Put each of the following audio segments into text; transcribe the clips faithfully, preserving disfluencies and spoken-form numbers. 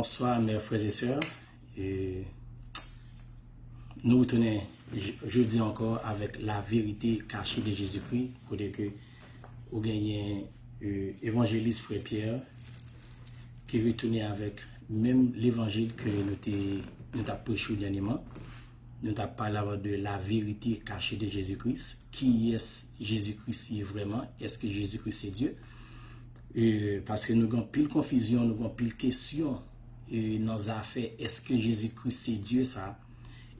Bonswa, mè frè e sè. E nou retounen j- jodi ankò avèk la verite kache de Jezikri, kote ke ou genyen e, evanjelis frè Pyè ki retounen avèk menm levanjil ke nou te nou t ap preche dènyèman. Nou t ap pale avè de la verite kache de Jezikri. Kiyès Jezikri ye vrèman? Èske Jezikri se Dye? E, paske nou gen anpil konfizyon, nou gen anpil kesyon e, nan zafè èske Jezikri se Dye sa.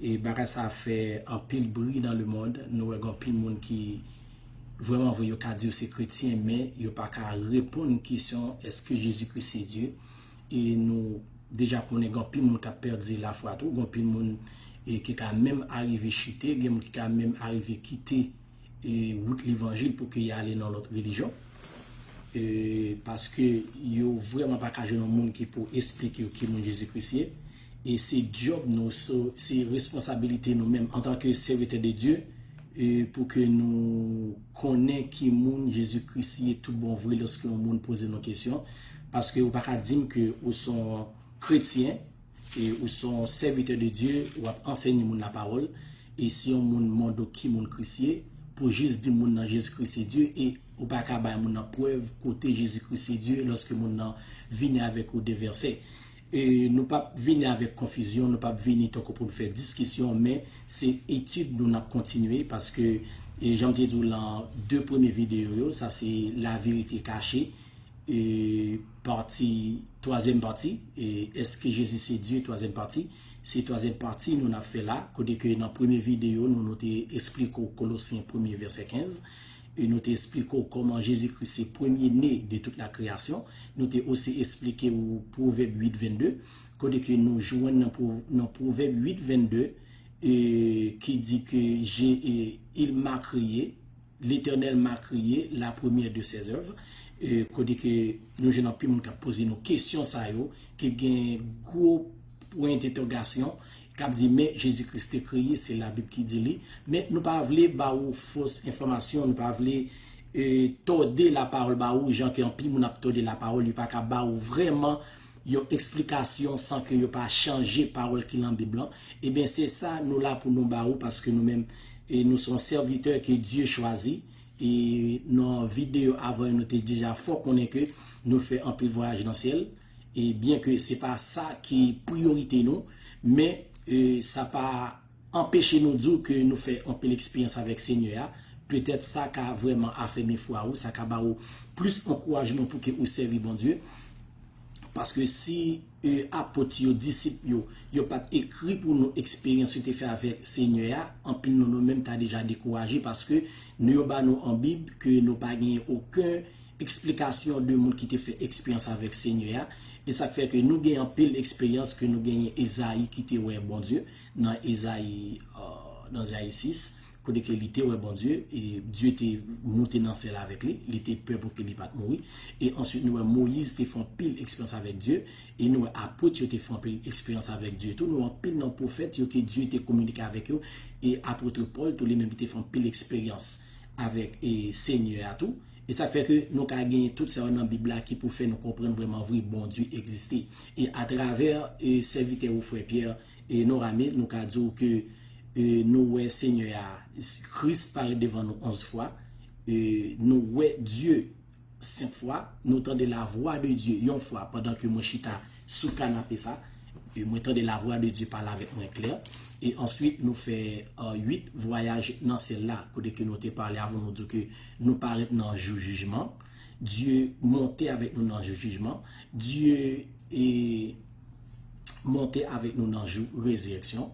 E bagay sa fè anpil bri dans le monde. Nou wè gen anpil moun ki vrèman vre yo ka di yo se kretyen, men yo pa ka reponn kesyon èske Jezikri se Dye. E nou deja konnen gen anpil moun k ap pèdi lafwa tou, gen anpil moun e, ki ka menm arive chite, gen moun ki ka menm arive kite e, wout levanjil pou ke y ale nan lòt relijyon. E, paske yo vrèman pa ka jwenn yon moun ki pou esplike yo ki moun Jezikri ye. E se djòb nou, se, se responsabilite nou menm antanke sèvitè de Dye, e, pou ke nou konnen ki moun Jezikri ye tout bon vre lòske yon moun poze nou kesyon. Paske ou pa ka di m ke ou se yon kretyen, e ou se yon sèvitè de Dye, w ap ansèye moun lapawòl, e si yon moun mande w ki moun Kris ye, pou jis di moun nan Jezikri se Dye, e ou pa ka bay moun nan prèv kote Jezikri se Dye lòske moun nan vini avèk ou de vèsè. E nou p ap vini avèk konfizyon, nou p ap vini tankou pou nou fè diskisyon, men se etid nou n ap kontinye, paske, e jan m te di w lan de premye videyo yo, sa se la verite kache, e pati, twazyèm pati, e èske Jezi se Dye, twazyèm pati. Se twazyèm pati nou n ap fè la, kote ke nan premye videyo nou, nou te esplike w Kolosyen premye vèsè kenz, e nou te esplike w kòman Jezikri se premye ne de tout la kreyasyon. Nou te osi esplike w Pwovèb uit vennde, kote ke nou jwenn nan Pwo- nan Pwovèb uit vennde, e ki di ke je, e, il m'a créé, L'Éternel m'a créé, la première de ses œuvres. E, kote ke nou jwenn anpil moun k ap poze nou kesyon sa yo, ki gen gwo pwen dentèwogasyon, k ap di, men Jezikri te kreye, se Labib ki di li. Men nou pa vle ba ou fos enfòmasyon, nou pa vle e, tòde lapawòl ba ou, jan ke anpil moun ap tòde lapawòl, yo pa ka ba ou vrèman yon eksplikasyon san ke yo pa chanje pawòl ki lan Bib lan. Ebyen, se sa nou la pou nou ba ou, paske nou menm, e, nou se yon sèvitè ke Dye chwazi. E nan videyo avan yo, nou te deja fè w konnen ke nou fè anpil vwayaj nan syèl. E byen ke se pa sa ki priyorite nou, men e, sa pa anpeche nou di w ke nou fè anpil eksperyans avèk Senyè a. Petèt sa ka vrèman afèmi fwa ou, sa ka ba ou plis ankourajman pou ke ou sèvi Bondye. Paske si e, apot yo, disip yo, yo pa t ekri pou nou eksperyans yo te fè avèk Senyè a, anpil nan nou menm ta deja dekouraje paske nou yo ba nou an Bib ke nou pa genyen okenn eksplikasyon de moun ki te fè eksperyans avèk Senyè a. E sa k fè ke nou gen anpil eksperyans ke nou genyen Ezayi ki te wè Bondye nan Ezayi, euh, nan Ezayi sis, kote ke li te wè Bondye, e Dye te moute nan syèl avèk li, li te pè pou ke li pa t mouri. E answit, nou wè Moyiz te fè anpil eksperyans avèk Dye, e nou wè apot yo te fè anpil eksperyans avèk Dye tou. Nou wè anpil nan pwofèt yo ke Dye te kominike avèk yo, e apot Pòl tou li menm li te fè anpil eksperyans avèk e Senyè a tou. E sa k fè ke nou ka genyen tout sa yo nan Bib la ki pou fè nou konprann vrèman vre Bondye egziste. E atravè e sèvitè ou frè Pyè e Norame, nou ka di w ke e nou wè Senyè a, Kris parèt devan nou onz fwa, e nou wè Dye senk fwa, nou tande lavwa de Dye yon fwa pandan ke mwen chita sou kanape sa, e mwen tande lavwa de Dye pale avèk mwen klè. E answit, nou fè, euh, uit vwayaj nan syèl la, kote ke nou te pale avan nou di ke nou parèt nan jou jijman. Dye monte avèk nou nan jou jijman. Dye e monte avèk nou nan jou rezirèksyon.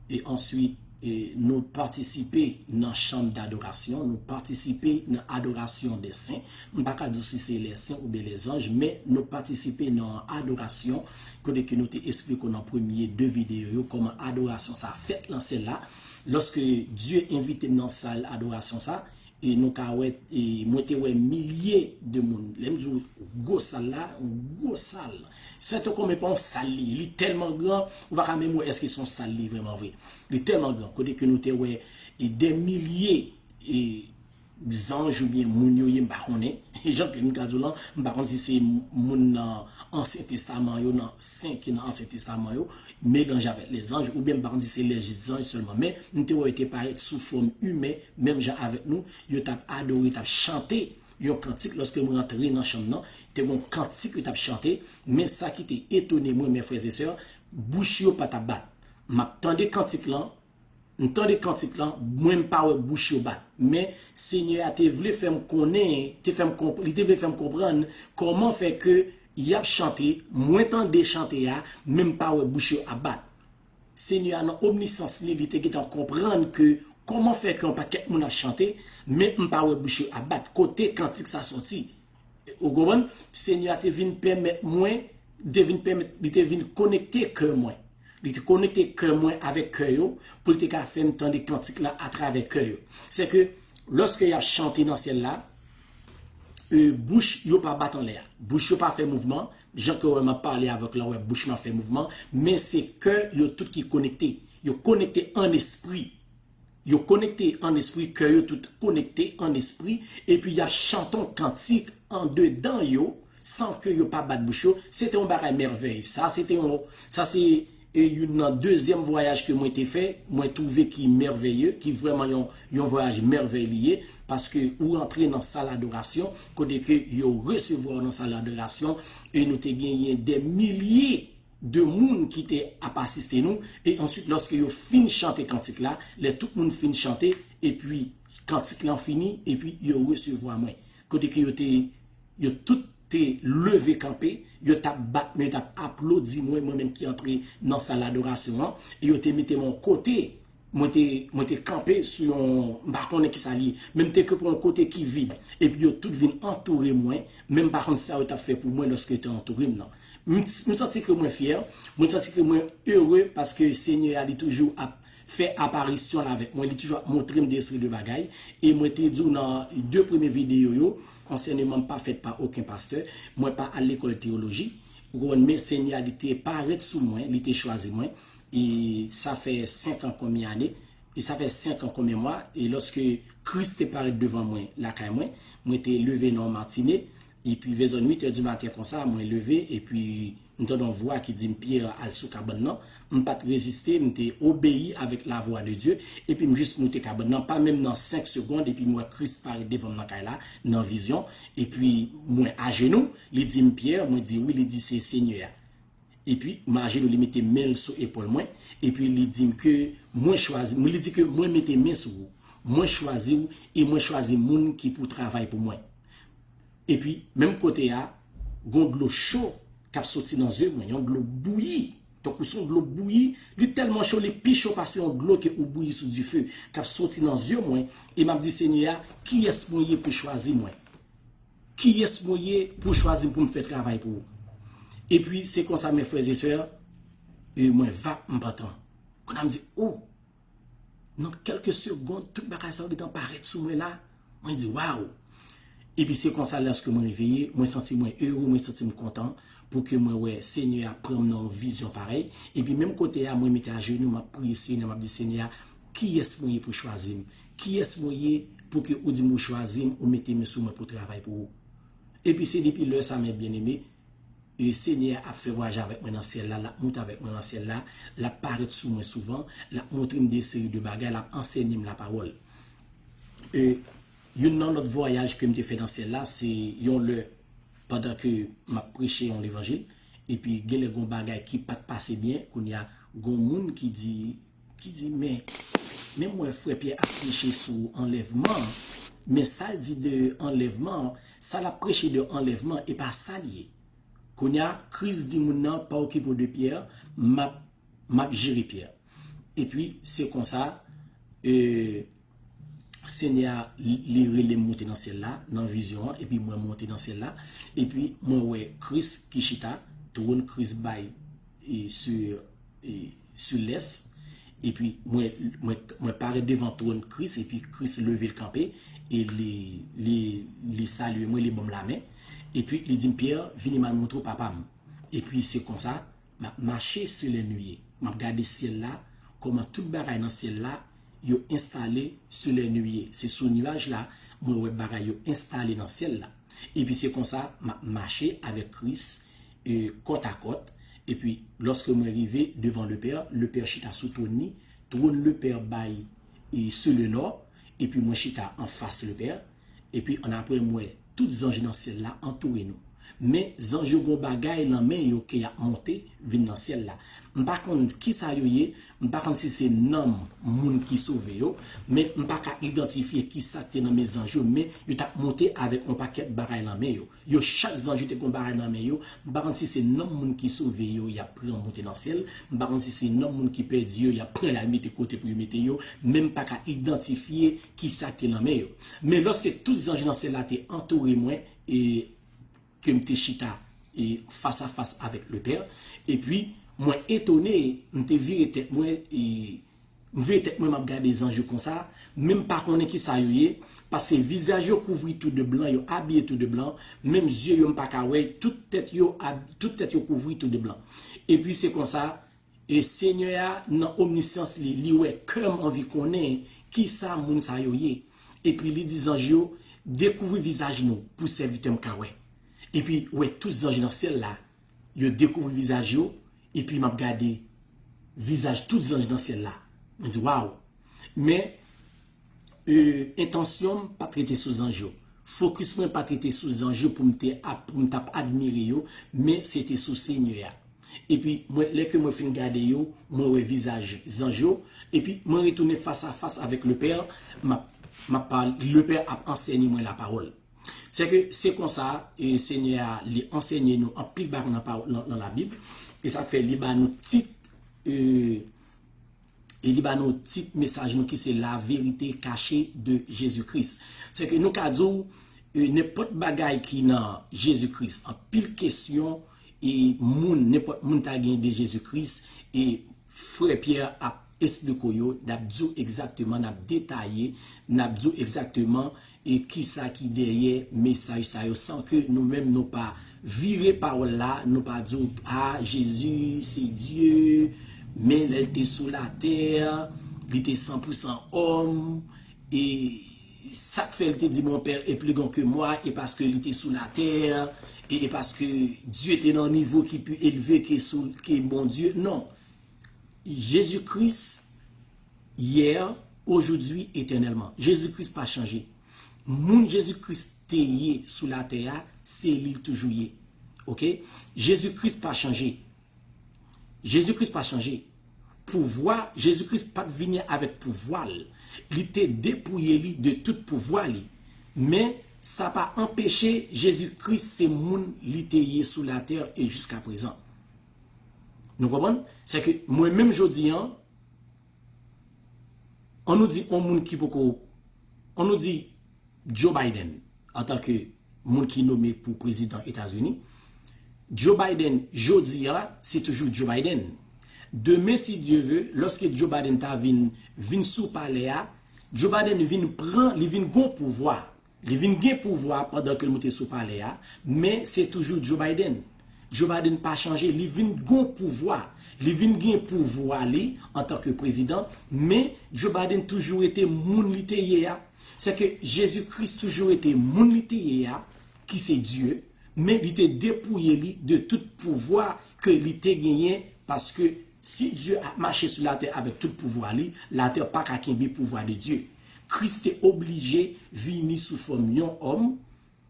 E answit, e nou patisipe nan chanm dadorasyon, nou patisipe nan adorasyon dè sen. M pa ka di w si se lè sen oubyen lèzanj, men nou patisipe nan adorasyon, kote ke nou te esplike w nan premye de videyo yo, kòman adorasyon sa fèt nan syèl la. Lòske Dye envite m nan sal adorasyon sa, e nou ka wè, e mwen te wè milye de moun. Lè m di w gwo sal la, yon gwo sal. Sèten konbyen pa yon sal li ye. Li tèlman gran, ou pa ka menm wè èske se yon sal li vrèman vre. Li tèlman gran. Kote ke nou te wè, e dè milye, e zanj oubyen moun yo ye, m pa konnen. Jan ke m ka di w lan, m pa konn si se moun nan Ansyen Testaman yo, nan sen ki nan Ansyen Testaman yo, melanje avèk lèzanj, oubyen m pa konn si se lèzanj sèlman. Men, m te wè yo te parèt sou fòm imen, menm jan avèk nou, yo t ap adore, yo t ap chante yon kantik. Lòske mwen antre nan chanm nan, te gen yon kantik yo t ap chante, men sa ki te etone mwen, mè frè e sè, bouch yo pa t ap bat. M ap tande kantik lan, m tande kantik lan, mwen m pa wè bouch yo bat. Men Senyè a te vle fè m konnen, te fè m konp-, li te vle fè m konprann kòman fè ke y ap chante, mwen tande chante a, men m pa wè bouch yo ap bat. Senyè a nan omnisans li, li te gentan konprann ke kòman fè ke yon pakèt moun ap chante, men m pa wè bouch yo ap bat. Kote kantik sa soti? Ou konprann? Senyè a te vin pèmèt mwen, te vin pèmèt, li te vin konekte kè mwen. Li te konekte kè mwen avèk kè yo pou l te ka fè m tande kantik la atravè kè yo. Se ke lòske y ap chante nan syèl la, e, bouch yo pa bat anlè a. Bouch yo pa fè mouvman. Jan ke w wè m ap pale avèk la, w wè bouch mwen ap fè mouvman. Men se kè yo tout ki konekte. Yo konekte an espri. Yo konekte an espri, kè yo tout konekte an espri, epi y ap chante yon kantik andedan yo, san ke yo pa bat bouch yo. Se te yon bagay mèvèy. Sa, se te yon, sa se, e, youn nan dezyèm vwayaj ke mwen te fè, mwen twouve ki mèvèye, ki vrèman yon, yon vwayaj mèvèy li ye, paske ou rantre nan sal adorasyon, kote ke yo resevwa w nan sal adorasyon, e nou te genyen dè milye de moun ki te ap asiste nou, e answit, lòske yo fin chante kantik la, lè tout moun fin chante, epi kantik lan fini, epi yo resevwa mwen. Kote ke yo te, yo tout te leve kanpe, yo t ap bat men, yo t ap aplodi mwen, mwen menm ki antre nan sal adorasyon an, e yo te mete m yon kote, mwen te, mwen te kanpe sou yon, m pa konnen ki sa li ye, men m te kanpe yon kote ki vid, epi yo tout vin antoure mwen, men m pa konn sa yo t ap fè pou mwen lòske yo te antoure m nan. M, m santi ke mwen fyè, mwen santi ke mwen ere paske Senyè a li toujou ap fè aparisyon l avèk mwen, li toujou ap montre m de seri de bagay, e mwen te di w nan de premye videyo yo, ansèyman m pa fèt pa okenn pastè, mwen pa al lekòl teyoloji, ou konprann, men Senyè a li te parèt sou mwen, li te chwazi mwen, e sa fè senk an konbyen ane, e sa fè senk an konbyen mwa, e lòske Kris te parèt devan mwen, lakay mwen, mwen te leve nan yon matine, epi vèzon uit è di maten konsa, mwen leve, epi m tande yon vwa ki di m, "Pyè, al sou kabann nan." M pa t reziste, m te obeyi avèk lavwa de Dye, epi m jis moute kabann nan, pa menm nan senk segonn, epi m wè Kris parèt devan m nan kay la, nan vizyon, epi mwen ajenou, li di m, "Pyè?" Mwen di, "Wi." Li di, "Se Senyè a." Epi, m ajenou, li mete men l sou epòl mwen, epi li di m ke mwen chwazi, li di ke mwen mete men sou ou, mwen chwazi w, e mwen chwazi moun ki pou travay pou mwen. Epi, menm kote a, gon dlo cho k ap soti nan zye mwen, yon dlo bouyi, tankou se yon dlo bouyi, li tèlman cho, li pi cho pase yon dlo ke ou bouyi sou dife, k ap soti nan zye mwen, e m ap di Senyè a, "Kiyès mwen ye pou chwazi mwen?" Kiyès mwen ye pou chwazi m pou m fè travay pou ou? Epi se konsa, mè frè e sè, e mwen vap m pantan. Kounye a m di, "O!" Nan kèlke segonn, tout bagay sa yo gentan parèt sou mwen la. Mwen di, "Waw!" Epi se konsa, lòske mwen reveye, mwen santi mwen ere, mwen santi m kontan pou ke mwen wè Senyè a pran m nan yon vizyon parèy. Epi menm kote a, mwen mete ajenou, m ap priye Senyè, m ap di, "Senyè a, kiyès mwen ye pou chwazi m? Kiyès mwen ye pou ke ou di m ou chwazi m, ou mete men sou mwen pou travay pou ou?" Epi se depi lè sa, mè byeneme, e Senyè a ap fè vwayaj avèk mwen nan syèl la, l ap monte avèk mwen nan syèl la, l ap parèt sou mwen souvan, l ap montre m de seri de bagay, l ap ansèye m lapawòl. E youn nan lòt vwayaj ke m te fè nan syèl la, se yon lè, pandan ke m ap preche yon levanjil, epi genlè gon bagay ki pa t pase byen, kounye a, gon moun ki di, ki di, "Men, men m wè frè Pyè ap preche sou anlèvman, men sa l di de anlèvman, sa l ap preche de anlèvman, e pa sa l ye." Kounye a, Kris di moun nan, "Pa okipe w de Pyè, m ap, m ap jere Pyè." Epi, se konsa, e, Senyè a, li, li rele m monte nan syèl la, nan vizyon an, epi mwen monte nan syèl la, epi mwen wè Kris ki chita, twòn Kris bay, e, sou, e, sou lès, epi mwen, mwen, mwen parèt devan twòn Kris, epi Kris leve l kanpe, e li, li, li salye mwen, li ban m lamen, epi li di m, "Pyè, vini m al montre w papa m." Epi se konsa, m ap mache sou lè nou ye. M ap gade syèl la, kòman tout bagay nan syèl la, yo enstale sou lè niye. Se sou niyaj la, mwen wè bagay yo enstale nan syèl la. Epi se konsa, m ap mache avèk Kris, e, kòtakòt. Epi, lòske mwen rive devan Lepè, Lepè chita sou twòn li, twòn Lepè bay, e, sou le nò, epi mwen chita anfas Lepè. Epi annapre m wè tout zanj nan syèl la antoure nou. Men zanj yo gon bagay nan men yo ke y ap monte vin nan syèl la. M pa konn kisa yo ye, m pa konn si se nanm moun ki sove yo, men m pa ka idantifye kisa k te nan men zanj yo, men yo t ap monte avèk yon pakèt bagay nan men yo. Yo chak zanj yo te gon bagay nan men yo, m pa konn si se nanm moun ki sove yo y ap pran monte nan syèl, m pa konn si se nanm moun ki pèdi yo y ap pran y al mete kote pou yo mete yo, men m pa ka idantifye kisa k te nan men yo. Men lòske tout zanj nan syèl la te antoure mwen, e ke m te chita, e, fas a fas avèk Lepè, epi mwen etone, m te vire tèt mwen, e, m vire tèt mwen, m ap gade zanj yo konsa, men m pa konnen kisa yo ye, paske vizaj yo kouvri tou de blan, yo abiye tou de blan, menm zye yo m pa ka wè, tout tèt yo ab-, tout tèt yo kouvri tou de blan. Epi se konsa, e Senyè a, nan omnisans li, li wè kè m anvi konnen kisa moun sa yo ye. Epi li di zanj yo, dekouvri vizaj nou pou sèvitè m ka wè. Epi wè tout zanj nan syèl la, yo dekouvri vizaj yo, epi m ap gade vizaj tout zanj nan syèl la. Mwen di, waw! Men, e, entansyon m pa t rete sou zanj yo. Fokis mwen pa t rete sou zanj yo pou m te ap, pou m t ap admire yo, men se te sou Senyè a. Epi, mwen, lè ke mwen fin gade yo, mwen wè vizaj zanj yo, epi mwen retounen fas a fas avèk Lepè, m ap, m ap pale, Lepè ap ansèye mwen lapawòl. Sèke se konsa, e, Senyè a, li ansèye nou anpil bagay nan pawòl, nan, nan Labib, e sa fè li ba nou tit, e, e li ba nou tit mesaj nou ki se La vérité cachée de Jésus-Christ. Sèke nou ka di w, e, nenpòt bagay ki nan Jezi Kris, anpil kesyon, e moun, nenpòt moun ta gen de Jezi Kris, e frè Pyè ap esplike w yo, n ap di w egzakteman, n ap detaye, n ap di w egzakteman, e kisa ki dèyè mesaj sa yo, san ke nou menm nou pa vire pawòl la, nou pa di w, a, Jezi se Dye, men lè l te sou latè, li te san pou san òm, e sa k fè l te di, Mon Père est plus grand que moi, e paske li te sou latè, e, e paske Dye te nan yon nivo ki pi elve ke sou, ke Bondye. Non. Jezi Kris, yè, ojoudwi, etènèlman. Jezi Kris pa chanje. Moun Jezi Kris te ye sou latè a, se li l toujou ye. Oke? Jezi Kris pa chanje. Jezi Kris pa chanje. Pouvwa, Jezi Kris pa t vini avèk pouvwa l. Li te depouye li de tout pouvwa li. Men, sa pa anpeche Jezi Kris se moun li te ye sou latè e jiskaprezan. Nou konprann? Sèke mwen menm jodi a, an nou di yon moun ki poko, an nou di Joe Biden, antanke moun ki nome pou prezidan Etazini, Joe Biden jodi a, se toujou Joe Biden. Demen, si Dye ve, lòske Joe Biden ta vin, vin sou palè a, Joe Biden vin pran, li vin gon pouvwa. Li vin gen pouvwa pandan ke l moute sou palè a, men se toujou Joe Biden. Joe Biden pa chanje, li vin gon pouvwa. Li vin gen pouvwa li antanke prezidan, men Joe Biden toujou rete moun li te ye a. Sèke Jezi Kris toujou rete moun li te ye a, ki se Dye, men li te depouye li de tout pouvwa ke li te genyen, paske si Dye ap mache sou latè avèk tout pouvwa li, latè pa ka kenbe pouvwa de Dye. Kris te oblije vini sou fòm yon òm,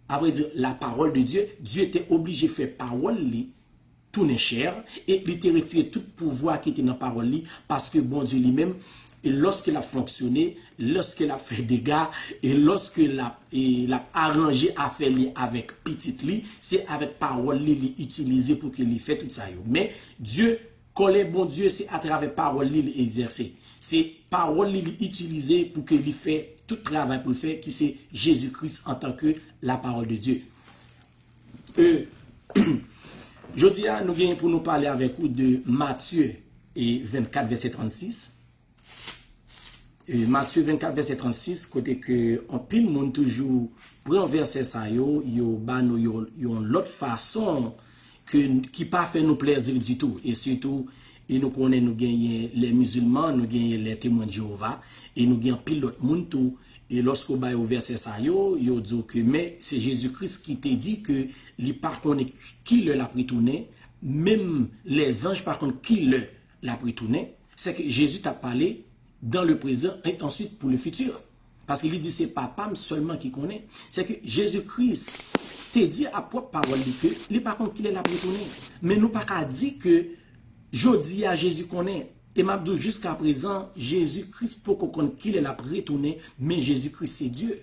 a vrè di, la parole de Dieu, Dye te oblije fè pawòl li tounen chè, e li te retire tout pouvwa ki te nan pawòl li, paske Bondye li menm, e lòske l ap fonksyone, lòske l ap fè dega, e lòske l ap, e l ap aranje afè li avèk pitit li, se avèk pawòl li li itilize pou ke li fè tout sa yo. Men, Dye, kòlè Bondye, se atravè pawòl li li egzèse. Se pawòl li li itilize pou ke li fè tout travay pou l fè, ki se Jezi Kris antanke la parole de Dieu. E, jodi a, nou genyen pou nou pale avèk ou de Matye, e, vennkat, vèsè trannsis. E, Matye vennkat, vèsè trannsis, kote ke anpil moun toujou pran vèsè sa yo, yo ba nou yo, yon lòt fason ke, ki pa fè nou plèzi ditou. E sitou, E nou konnen nou genyen lè mizilman, nou genyen lè temwen de Jewova, e nou gen anpil lòt moun tou. E lòske w ba yo vèsè sa yo, yo di w ke men se Jezi Kris ki te di ke li pa konnen ki lè l ap retounen, menm lèzanj pa konn ki lè l ap retounen. Sèke Jezi t ap pale dans le présent et ensuite pour le futur. Paske li di se Papa m sèlman ki konnen. Sèke Jezi Kris te di a pwòp pawòl li ke li pa konn kilè l ap retounen. Men nou pa ka di ke jodi a Jezi konnen. E m ap di w jiskaprezan, Jezi Kris poko konn kilè l ap retounen, men Jezi Kris se Dye.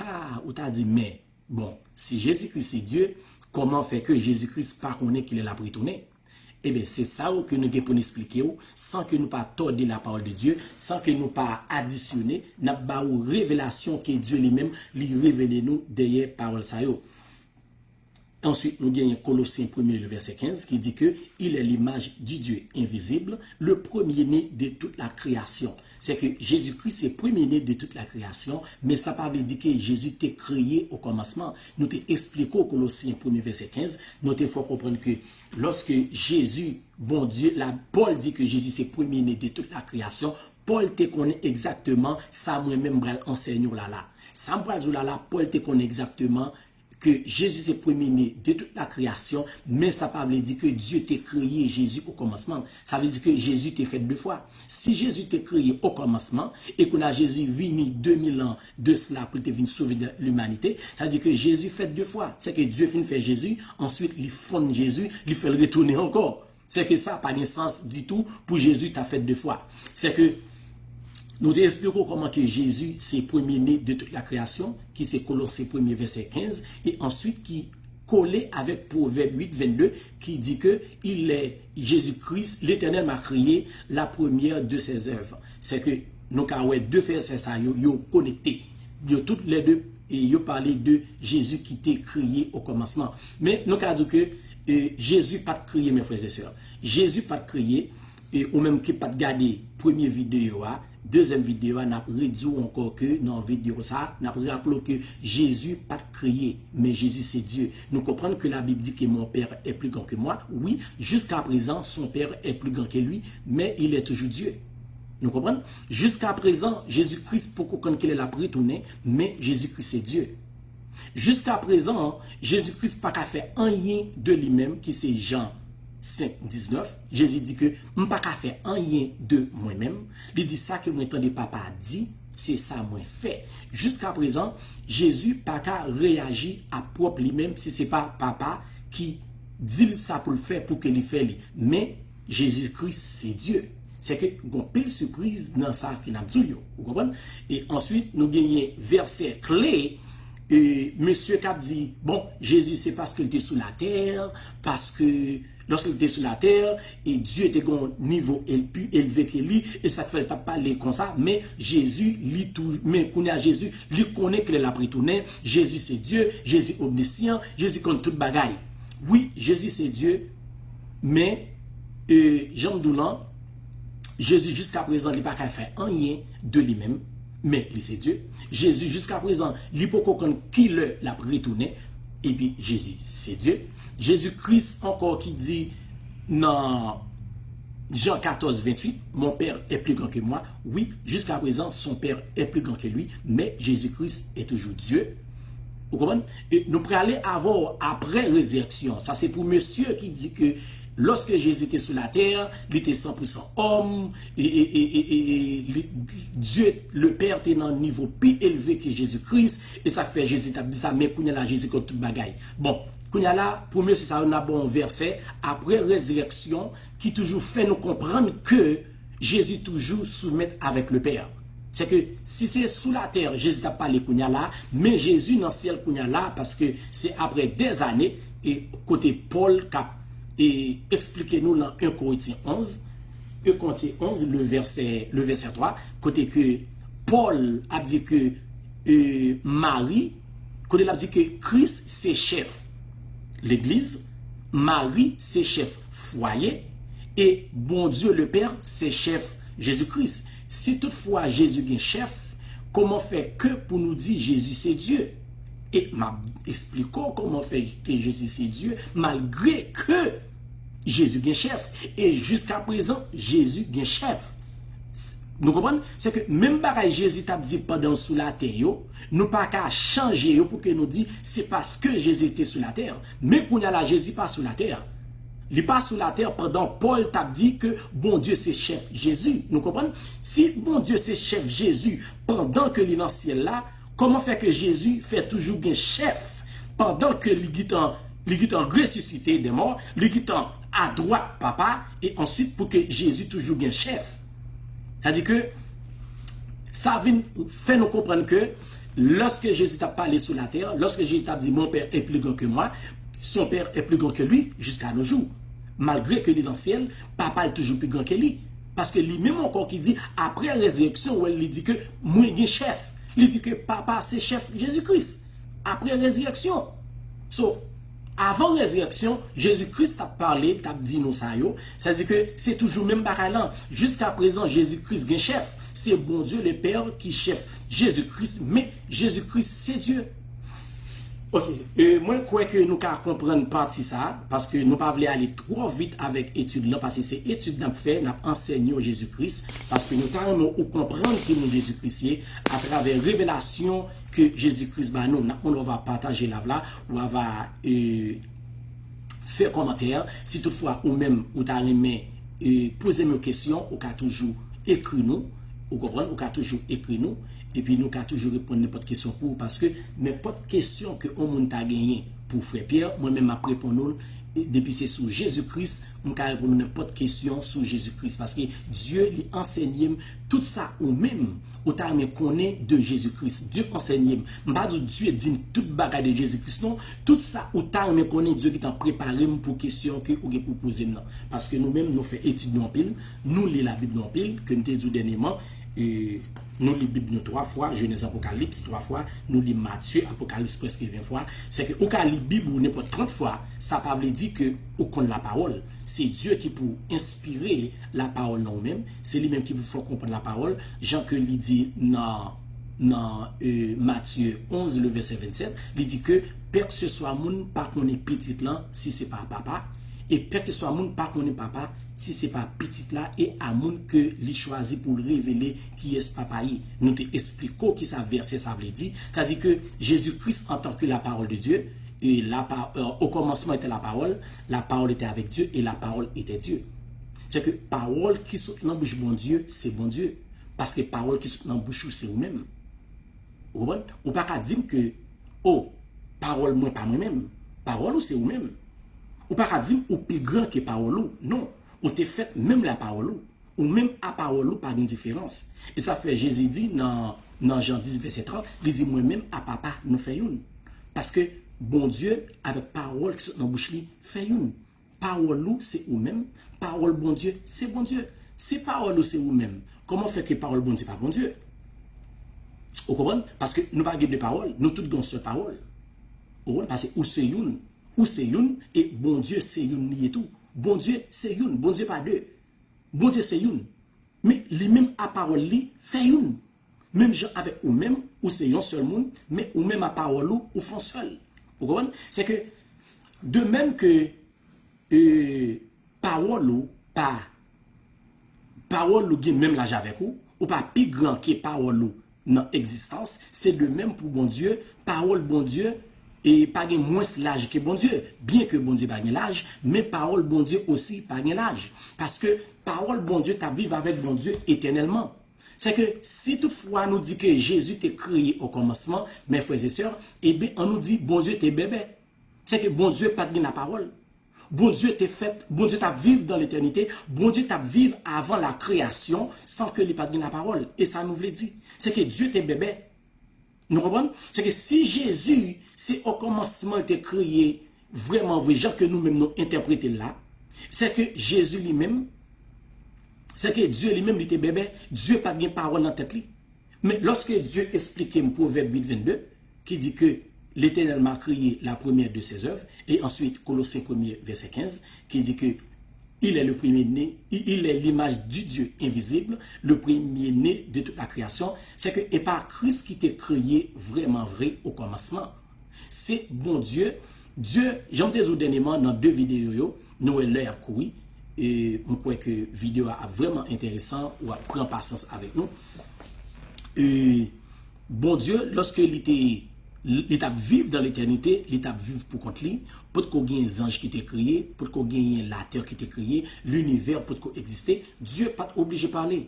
Ha, ou ta di, men, bon, si Jezi Kris se Dye, kòman fè ke Jezi Kris pa konnen kilè l ap retounen? Ebyen, se sa yo ke nou gen pou n esplike w, san ke nou pa tòde la parole de Dieu, san ke nou pa adisyone, n ap ba ou revelasyon ke Dye li menm, li revele nou dèyè pawòl sa yo. Answit, nou genyen Kolosyen premye, le vèsè kenz, ki di ke il est l'image du Dieu invisible, le premier-né de toute la création. Se ke Jezi Kris se premye-né de toute la création, men sa pa vle di ke Jezi te kreye o kòmansman. Nou te esplike w Kolosyen premye vèsè kenz, nou te fè w konprann ke lòske Jezi, Bondye, la, Pòl di ke Jezi se premye-né de toute la création, Pòl te konnen egzakteman sa mwen menm m pral ansèye w la la. Sa m pral di w la la, Pòl te konnen egzakteman ke Jezi se premye-né de toute la création, men sa pa vle di ke Dye te kreye Jezi o kòmansman. Sa vle di ke Jezi te fèt de fwa. Si Jezi te kreye o kòmansman, e kounye a Jezi vini de mil an de sela pou l te vin sove limanite, sa vle di ke Jezi fèt de fwa. Se ke Dye fin fè Jezi, answit li fonn Jezi, li fè l retounen ankò. Se ke sa pa gen sans ditou pou Jezi ta fèt de fwa. Se ke nou te esplike w kòman ke Jezi se premye-né de toute la création, ki se Kolosyen premye vèsè kenz, e answit ki kole avèk Pwovèb uit vennde, ki di ke il est Jésus-Christ, l'Éternel m'a créé la première de ses œuvres. Se ke nou ka wè de vèsè sa yo, yo konekte. Yo tout lè de, e yo pale de Jezi ki te kreye o kòmansman. Men nou ka di ke, e, Jezi pa t kreye, mes frères et sœurs. Jezi pa t kreye, e ou menm ki pa t gade premye videyo a, dezyèm videyo a, n ap redi w ankò ke nan videyo sa, n ap raple w ke Jezi pa t kreye, men Jezi se Dye. Nou konprann ke Labib di ke mon Père est plus grand que moi. Wi, jusqu'à présent, son Père est plus grand que lui, mais il est toujours Dieu. Nou konprann? Jiskaprezan, Jezi Kris poko konn kilè l ap retounen, men Jezi Kris se Dye. Jiskaprezan, Jezi Kris pa ka fè anyen de li menm, ki se Jan senk diznèf. Jezi di ke, "M pa ka fè anyen de mwen menm." Li di, "Sa ke mwen tande Papa a di, se sa mwen fè." Jiskaprezan, Jezi pa ka reyaji a pwòp li menm si se pa Papa ki di l sa pou l fè pou ke li fè li. Men, Jezi Kris se Dye. Se ke gon pil sipriz nan sa ke n ap di w yo. Ou konprann? E answit, nou genyen vèsè kle, e, mesye k ap di, bon, Jezi se paske l te sou latè, paske lòske l te sou latè, e Dye te gon nivo el-, pi elve ke li, e sa k fè l t ap pale konsa, men Jezi, li tou, men kounye a Jezi, li konnen kilè l ap retounen, Jezi se Dye, Jezi omnisyan, Jezi konn tout bagay. Wi, Jezi se Dye, men, e, jan m di w lan, Jezi jiskaprezan li pa ka fè anyen de li menm, men li se Dye. Jezi jiskaprezan li poko konn kilè l ap retounen, epi Jezi se Dye. Jezi Kris ankò ki di nan Jan katòz venntuit, mon Père est plus grand que moi. Wi, jiskaprezan, son Père est plus grand que lui, men Jezi Kris est toujours Dieu. Ou konprann? E nou prale avè w apre rezirèksyon. Sa se pou mesye ki di ke lòske Jezi te sou latè, li te san pou san òm, e, e, e, e, e, e li, Dye le Pè te nan nivo pi elve ke Jezi Kris, e sa k fè Jezi t ap di sa, men kounye a la Jezi konn tout bagay. Bon, kounye a la, pou mesye sa yo, n ap ba w yon vèsè apre rezirèksyon ki toujou fè nou konprann ke Jezi toujou soumèt avèk le Pè. Se ke si se sou latè Jezi t ap pale kounye a la, men Jezi nan syèl kounye a la, paske se apre dèzane, e kote Pòl k ap, e, eksplike nou lan en Korentyen onz, en Korentyen onz, le vèsè, le vèsè twa, kote ke Pòl ap di ke, e, Mari, kote l ap di ke Kris se chèf legliz, Mari se chèf fwaye, e Bondye le Pè se chèf Jezi Kris. Si toutfwa Jezi gen chèf, kòman fè ke pou nou di Jezi se Dye? E m ap esplike w kòman fè ke Jezi se Dye, malgre ke Jezi gen chèf. E jiska prezan, Jezi gen chèf. S- Nou konprann? Se ke menm bagay Jezi t ap di pandan l sou latè yo, nou pa ka chanje yo pou ke nou di se paske Jezi te sou latè. Men kounye a la, Jezi pa sou latè. Li pa sou latè pandan Pòl t ap di ke Bondye se chèf Jezi. Nou konprann? Si Bondye se chèf Jezi pandan ke li nan syèl la, kòman fè ke Jezi fè toujou gen chèf pandan ke li gentan li gentan resisite de mò, li gentan adwat Papa, e answit pou ke Jezi toujou gen chèf? Sa di ke sa vin fè nou konprann ke lòske Jezi t ap pale sou latè, lòske Jezi t ap di mon Père est plus grand que moi, son Père est plus grand que lui jusqu'à nos jours. Malgre ke li nan syèl, Papa l toujou pi gran ke li. Paske li menm ankò ki di, apre rezirèksyon, ou wè li di ke mwen gen chèf. Li di ke Papa se chèf Jezi Kris. Apre rezirèksyon. So, avan rezirèksyon, Jezi Kris t ap pale, l t ap di nou sa yo. Sa di ke se toujou menm bagay lan. Jiska prezan, Jezi Kris gen chèf. Se Bondye le Père ki chèf Jezi Kris, men Jezi Kris se Dye. Ok, e, mwen kwè ke nou ka konprann pati sa, paske nou pa vle ale twò vit avèk etid lan, paske se etid n ap fè, n ap ansèye w Jezi Kris, paske nou ta renmen ou konprann ki moun Jezi Kris ye, atravè revelasyon ke Jezi Kris ba nou. N ap mande w va pataje live la, w va, e, fè kòmantè. Si toutfwa ou menm ou ta renmen, e, poze m yon kesyon, ou ka toujou ekri nou. Ou konprann? Ou ka toujou ekri nou. Epi nou ka toujou reponn nenpòt kesyon pou ou, paske nenpòt kesyon ke yon moun ta genyen pou Frè Pyè, mwen menm m ap reponn ou l. E depi se sou Jezi Kris, m ka reponn ou nenpòt kesyon sou Jezi Kris, paske Dye li ansèye m tout sa ou menm ou ta renmen konnen de Jezi Kris. Dye ansèye m. M pa di w Dye di m tout bagay de Jezi Kris non. Tout sa ou ta renmen konnen, Dye gentan prepare m pou kesyon ke ou gen pou poze m nan. Paske nou menm, nou fè etid nou anpil, nou li Labib nou anpil, ke m te di w dènyèman, e, nou li Bib nou twa fwa, Jenèz, Apokalips twa fwa, nou li Matye, Apokalips prèske ven fwa. Se ke ou ka li Bib ou nenpòt trant fwa, sa pa vle di ke ou konn lapawòl. Se Dye ki pou enspire lapawòl nan ou menm, se li menm ki pou fè w konprann lapawòl, jan ke li di nan, nan, e, Matye onz, le vèsè vennsèt, li di ke pèkseswa moun pa konnen pitit lan si se pa papa, e pèkseswa moun pa konnen papa si se pa pitit la e a moun ke li chwazi pou l revele kiyès papa ye. Nou te esplike w kisa vèsè sa vle di. Sa di ke Jezi Kris antanke la parole de Dieu, e la pa, euh, au commencement était la parole, la parole était avec Dieu et la parole était Dieu. Se ke pawòl ki sot nan bouch Bondye, se Bondye. Paske pawòl ki sot nan bouch ou, se ou menm. Ou konprann? Ou pa ka di m ke, o, pawòl mwen pa mwen menm. Pawòl ou se ou menm. Ou pa ka di m ou pi gran ke pawòl ou. Non. Ou te fèt menm la pawòl ou. Ou menm a pawòl ou pa gen diferans. E sa fè Jezi di nan, nan Jan dis vèsè trant, li di, mwen menm a Papa nou fè youn. Paske Bondye avèk pawòl ki sot nan bouch li fè youn. Pawòl ou se ou menm, pawòl Bondye se Bondye. Si pawòl ou se ou menm, kòman fè ke pawòl Bondye pa Bondye? Ou konprann? Paske nou pa gen de pawòl, nou tout gen yon sèl pawòl. Ou konprann? Paske ou se youn, ou se youn, e Bondye se youn li ye tou. Bondye se youn, Bondye pa de. Bondye se youn. Men li menm a pawòl li fè youn. Menm jan avèk ou menm, ou se yon sèl moun, men ou menm a pawòl ou, ou fè yon sèl. Ou konprann? Se ke, de menm ke, e, pawòl ou pa, pawòl ou gen menm laj avèk ou, ou pa pi gran ke pawòl ou nan egzistans, se de menm pou Bondye, pawòl Bondye, e pa gen mwens laj ke Bondye. Byen ke Bondye pa gen laj, men pawòl Bondye osi pa gen laj. Paske pawòl Bondye t ap viv avèk Bondye etènèlman. Se ke si toutfwa nou di ke Jezi te kreye o kòmansman, mè frè e sè, ebyen, an nou di Bondye te bèbè. Se ke Bondye pa t gen lapawòl. Bondye te fèt, Bondye t ap viv dan letènite, Bondye t ap viv avan la kreyasyon san ke li pa t gen lapawòl. E sa nou vle di, se ke Dye te bèbè. Nou konprann? Se ke si Jezi, se o kòmansman li te kreye vrèman vre, jan ke nou menm nou entèprete l la, se ke Jezi li menm, se ke Dye li menm li te bèbè, Dye pa t gen pawòl nan tèt li. Men lòske Dye esplike m Pwovèb uit vennde, ki di ke L'Éternel m'a créé la première de ses œuvres, e answit Kolosyen premye vèsè kenz, ki di ke il est le premier-né, il est l'image du Dieu invisible, le premier-né de toute la création, se ke e pa Kris ki te kreye vrèman vre o kòmansman. Se Bondye, Dye, jan m te di w dènyèman nan de videyo yo, Nou wè lè y ap kouri. E m kwè ke videyo a ap vrèman enteresan, w ap pran pasyans avèk nou. E Bondye, lòske li te, li t ap viv dan letènite, li t ap viv pou kont li, potko gen zanj ki te kreye, potko genyen latè ki te kreye, linivè potko egziste, Dye pa t oblije pale.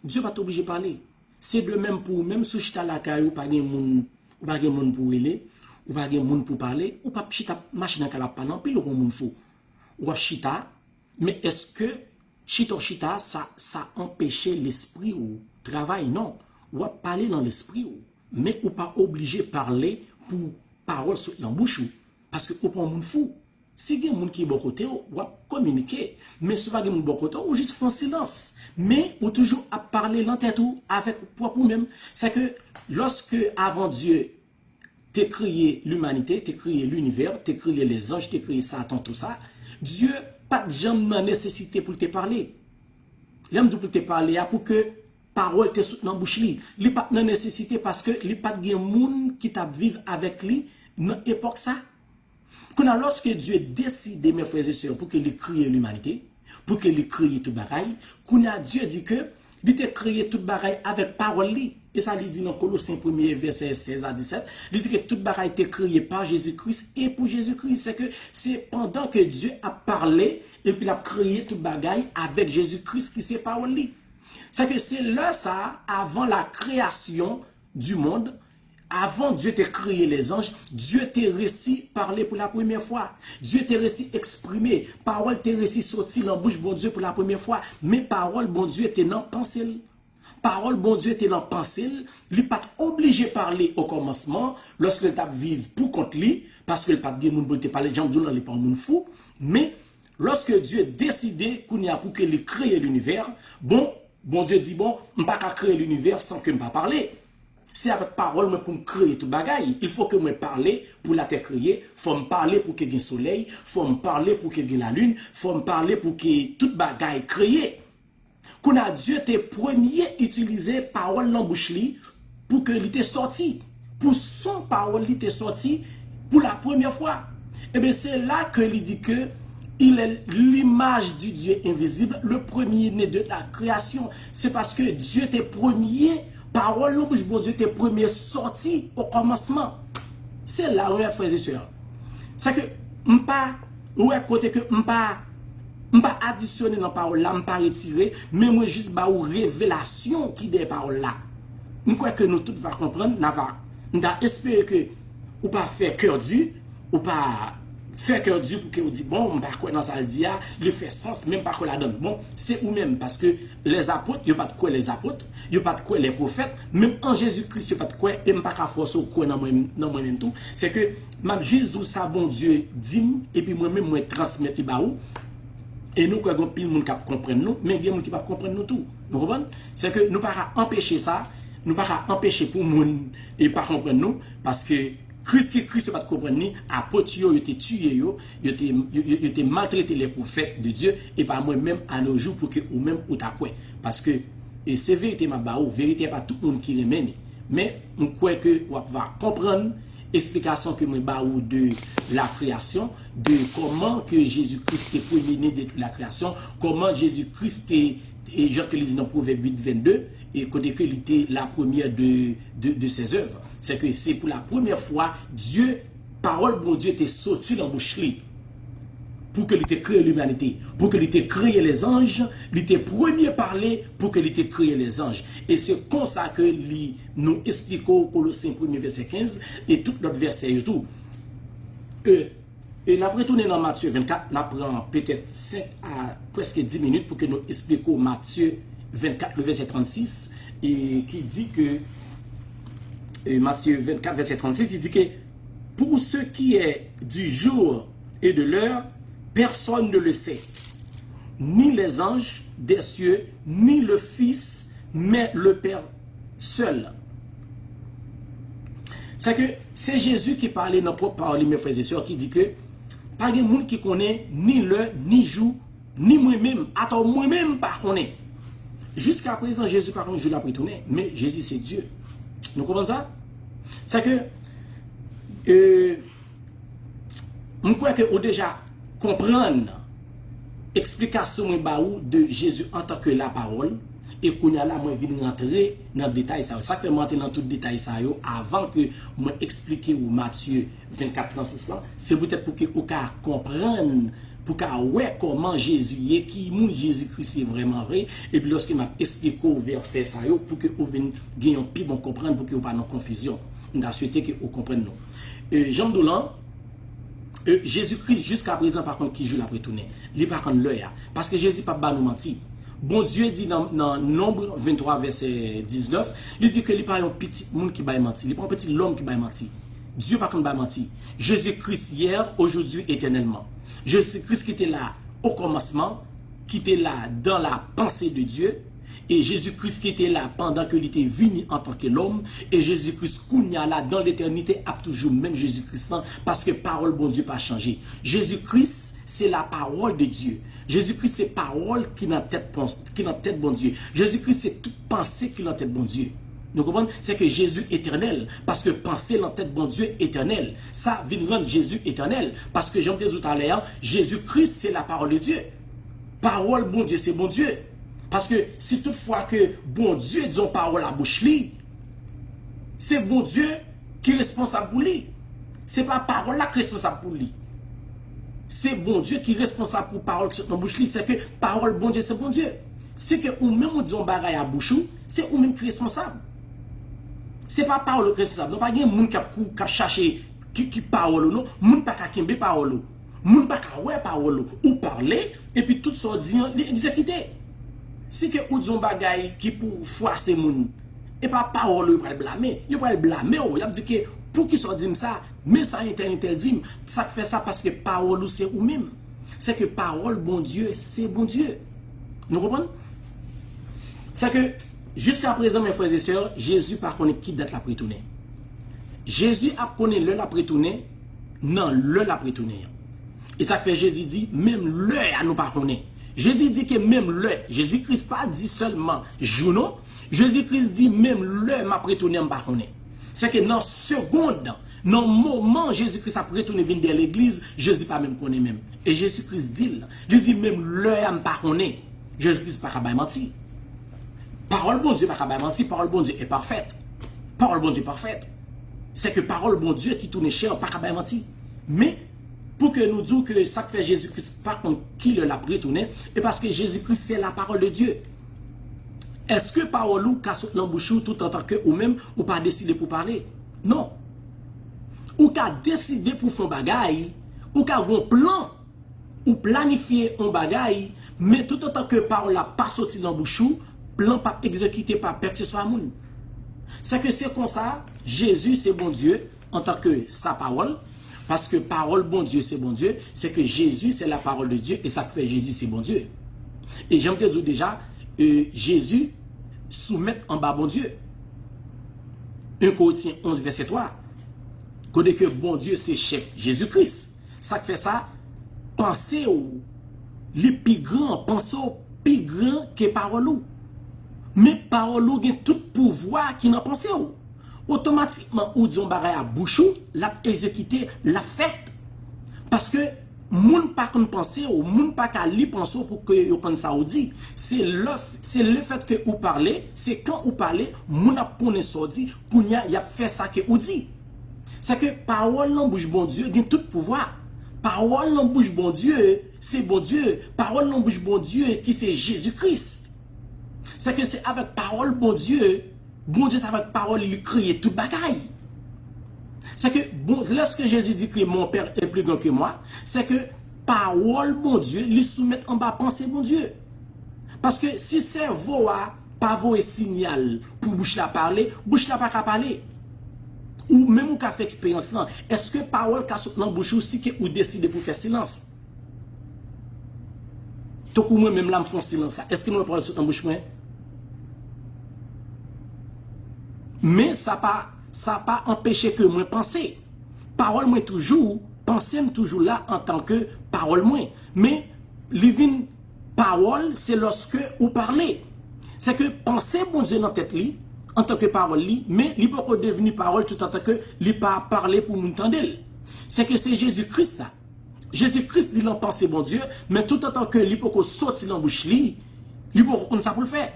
Dye pa t oblije pale. Se de menm pou ou menm, si w chita lakay ou, pa gen moun, ou pa gen moun pou rele, ou pa gen moun pou pale, ou p ap chita mache nan kay la ap pale anpil, ou gon moun fou. W ap chita, men èske chita w chita, sa, sa anpeche lespri w travay? Non. W ap pale nan lespri w, men ou pa oblije pale pou pawòl sot nan bouch ou, paske ou pa yon moun fou. Si gen moun ki bò kote w, w ap kominike. Men si w pa gen moun bò kote w, ou jis fè yon silans. Men ou toujou ap pale nan tèt ou avèk pwòp ou menm. Sèke lòske avan Dye te kreye limanite, te kreye linivè, te kreye lezanj, te kreye Satan, tou sa, Dye pa t janm nan nesesite pou l te pale. Lè m di w pou l te pale a, pou ke pawòl te sot nan bouch li. Li pa t nan nesesite paske li pa t gen moun ki t ap viv avèk li nan epòk sa. Kounye a, lòske Dye deside, mes frères et sœurs, pou ke li kreye limanite, pou ke li kreye tout bagay, kounye a, Dye di ke li te kreye tout bagay avèk pawòl li. E sa li di nan Kolosyen premye vèsè sèz a disèt, li di ke tout bagay te kreye pa Jezi Kris e pou Jezi Kris. Se ke se pandan ke Dye ap pale, epi l ap kreye tout bagay avèk Jezi Kris ki se pawòl li. Se ke se lè sa a, avan la kreyasyon di mond, avan Dye te kreye lezanj, Dye te resi pale pou la premyè fwa. Dye te resi eksprime, pawòl te resi soti nan bouch Bondye pou la premyè fwa. Men pawòl Bondye te nan panse l. Pawòl Bondye te nan panse l, li pa t oblije pale okòmansman, lòske l t ap viv pou kont li, paske l pa t gen moun pou l te pale, jan m di w lan, li pa yon moun fou, men lòske Dye deside kounye a pou ke li kreye linivè, bon, Bondye di, bon, m pa ka kreye linivè san ke m pa pale. Se avèk pawòl mwen pou m kreye tout bagay. Il faut que mwen pale pou latè kreye, fò m pale pou ke gen solèy, fò m pale pou ke gen lalin, fò m pale pou ke tout bagay kreye. Kounye a, Dye te premye itilize pawòl nan bouch li pou ke li te sòti, pou son pawòl li te sòti pou la premyè fwa. Ebyen, se la ke li di ke il est l'image du Dieu invisible, le premier-né de la création. Se paske Dye te premye, pawòl nan bouch Bondye te premye sòti o kòmansman. Se la, wi, mes frères et sœurs. Sa ke m pa, ou wè kote ke m pa, m pa adisyone nan pawòl la, m pa retire, men mwen jis ba ou revelasyon ki dèyè pawòl la. M kwè ke nou tout va konprann, n a va, m ta espere ke ou pa fè kè di, ou pa fè kè di pou ke ou di, bon, m pa kwè nan sa l di a, li fè sans, men m pa kwè ladan l. Bon, se ou menm, paske lèzapot, yo pa t kwè lèzapot, yo pa t kwè lèpwofèt, menm an Jezi Kris, yo pa t kwè, e m pa ka fòse w kwè nan mwen, nan mwen menm tou. Se ke m ap jis di w sa Bondye di m, epi mwen menm, mwen transmèt li ba ou. E nou kwè gen anpil moun k ap konprann nou, men gen moun ki p ap konprann nou tou. Nou konprann? Se ke nou pa ka anpeche sa, nou pa ka anpeche pou moun e pa konprann nou, paske Kris ki Kris, yo pa t konprann li, apot yo, yo te tiye yo, yo te, yo, yo, yo te maltrete lèpwofèt de Dye, e pa mwen menm, a no jou, pou ke ou menm ou ta kwè. Paske, e se verite m ap ba ou, verite a pa tout moun ki renmen li. Men, m kwè ke w ap va konprann esplikasyon ke mwen ba ou de la kreyasyon, de kòman ke Jezi Kris te premye ne de la kreyasyon, kòman Jezi Kris te, e jan ke li di nan Pwovèb uit vennde, e kote ke li te la premyè de, de, de ses œuvres. Se ke se pou la premyè fwa, Dye, pawòl Bondye te soti nan bouch li. Pou ke li te kreye limanite, pou ke li te kreye lèzanj, li te premye pale pou ke li te kreye lèzanj. E se konsa ke li, nou esplike w Kolosyen premye vèsè kenz e tout lòt vèsè yo tou. E, e n ap retounen nan Matye vennkat, n ap pran petèt senk a prèske dis minit pou ke nou esplike w Matye vennkat, le vèsè trannsis, e ki di ke, e Matye vennkat, vèsè trannsis, li di ke, pour ce qui est du jour et de l'heure, personne ne le sait, ni les anges des cieux, ni le Fils, mais le Père seul. Se ke se Jezi ki pale nan pwòp pawòl li, mes frères et sœurs, ki di ke pa gen moun ki konnen ni lè, ni jou, ni mwen menm, atò mwen menm pa konnen. Jiska prezan, Jezi pa konn jou l ap retounen, men Jezi se Dye. Nou konprann sa? Se ke, e, m kwè ke ou deja konprann Eksplikasyon mwen ba ou de Jezi antanke lapawòl, e kounye a la mwen vin rantre nan detay sa yo. Sa k fè mwen rantre nan tout detay sa yo avan ke mwen eksplike ou Matye vennkat trannsis lan, se poutèt pou ke ou ka konprann, pou ka wè kòman Jezi ye, ki moun Jezi Kris ye vrèman vre, epi lòske m ap eksplike w vèsè sa yo, pou ke ou vin gen yon pi bon konprann, pou ke ou pa nan konfizyon. M ta swete ke ou konprann nou. E, jan m di w lan, e, Jezi Kris jiska prezan pa konn ki jou l ap retounen. Li pa konn lè a. Paske Jezi p ap ba nou manti. Bondye di nan, nan Nonb venntwa vèsè diznèf, li di ke li pa yon pitit moun ki bay manti. Li pa yon pitit lòm ki bay manti. Dye pa konn bay manti. Jezi Kris yè, ojodwi, etènèlman. Jezi Kris ki te la okòmansman, ki te la dans la pensée de Dieu, e Jezi Kris ki te la pandan ke li te vini antanke lòm, e Jezi Kris kounye a la dans l'éternité ap toujou menm Jezi Kris lan, paske pawòl Bondye pa chanje. Jezi Kris se la parole de Dieu. Jezi Kris se pawòl ki nan tèt pon-, ki nan tèt Bondye. Jezi Kris se tout panse ki nan tèt Bondye. Nou konprann? Se ke Jezi etènèl, paske panse nan tèt Bondye etènèl. Sa vin rann Jezi etènèl, paske jan m te di w talè a, Jezi Kris se la parole de Dieu. Pawòl Bondye se Bondye. Paske si tout fwa ke Bondye di yon pawòl a bouch li, se Bondye ki responsab pou li. Se pa pawòl la ki responsab pou li. Se Bondye ki responsab pou pawòl ki sot nan bouch li. Se ke pawòl Bondye se Bondye. Si ke ou menm ou di yon bagay a bouch ou, se ou menm ki responsab. Se pa pawòl ou ki responsab. Non, pa gen moun k ap kou, k ap chache ki, ki pawòl ou, non. Moun pa ka kenbe pawòl ou. Moun pa ka wè pawòl ou. Ou pale, epi tout sa w di an, li egzekite. Si ke ou di yon bagay ki pou fwase moun, e pa pawòl ou yo pral blame. Yo pral blame w. Y ap di ke, "Poukisa w di m sa? Men sa entèl entèl di m." Sa k fè sa, paske pawòl ou se ou menm. Se ke pawòl Bondye se Bondye. Nou konprann? Se ke, jiska prezan, mes frères et sœurs, Jezi pa konnen ki dat l ap retounen. Jezi ap konnen lè l ap retounen, nan lè l ap retounen an. E sa k fè Jezi di, menm lè a nou pa konnen. Jezi di ke menm lè, Jezi Kris pa di sèlman jou non. Jezi Kris di, menm lè m ap retounen, m pa konnen. Se ke nan segond, nan moman Jezi Kris ap retounen vin dèyè legliz, Jezi pa menm konnen menm. E Jezi Kris di l, li di, menm lè a m pa konnen. Jezi Kris pa ka bay manti. Pawòl Bondye pa ka bay manti, pawòl Bondye e pafèt. Pawòl Bondye pafèt. Se ke pawòl Bondye ki tounen chè pa ka bay manti. Men, pou ke nou di w ke sa k fè Jezi Kris pa konn ki lè l ap retounen, e paske Jezi Kris se la parole de Dieu. Èske pawòl ou ka sot nan bouch ou tout antan ke ou menm ou pa deside pou pale? Non. Ou ka deside pou fè yon bagay, ou ka gen yon plan, ou planifye yon bagay, men tout antan ke pawòl la pa soti nan bouch ou, plan p ap egzekite pa kèlkeswa moun. Se ke se konsa, Jezi se Bondye antanke sa pawòl, paske pawòl Bondye se Bondye, se ke Jezi se la parole de Dieu, e sa k fè Jezi se Bondye. E jan m te di w deja, e, Jezi soumèt anba Bondye. En Korentyen onz vèsè twa, kote ke Bondye se chèf Jezi Kris. Sa k fè sa, panse w, li pi gran, panse w pi gran ke pawòl ou. Men pawòl ou gen tout pouvwa ki nan panse w. Otomatikman, ou di yon bagay a bouch ou, l ap egzekite, l ap fèt. Paske moun pa konn panse w, moun pa ka li panse w pou ke yo konn sa w di. Se lè, se lefèt ke ou pale, se kan ou pale, moun ap konnen sa w di, kounye a, y ap fè sa ke ou di. Se ke pawòl nan bouch Bondye gen tout pouvwa. Pawòl nan bouch Bondye, se Bondye. Pawòl nan bouch Bondye ki se Jezi Kris. Se ke se avèk pawòl Bondye, Bondye se avèk pawòl li, li kreye tout bagay. Se ke, bon, lèske Jezi di ke mon Père est plus grand que moi, se ke pawòl Bondye, li soumèt anba panse Bondye. Paske si sèvo a pa voye sinyal pou bouch la pale, bouch la pa ka pale. Ou menm ou ka fè eksperyans lan. Èske pawòl ka sot nan bouch ou si ke ou deside pou fè silans? Tankou mwen menm la, m fè yon silans la. Èske m wè pawòl sot nan bouch mwen? Men sa pa, sa pa anpeche ke mwen panse. Pawòl mwen toujou, panse m toujou la antanke pawòl mwen. Men li vin pawòl, se lòske ou pale. Se ke panse Bondye nan tèt li, antanke pawòl li, men li poko devni pawòl tout antanke li pa pale pou moun tande l. Se ke se Jezi Kris sa. Jezi Kris li nan panse Bondye, men toutotan ke li poko soti nan bouch li, li poko konn sa pou l fè.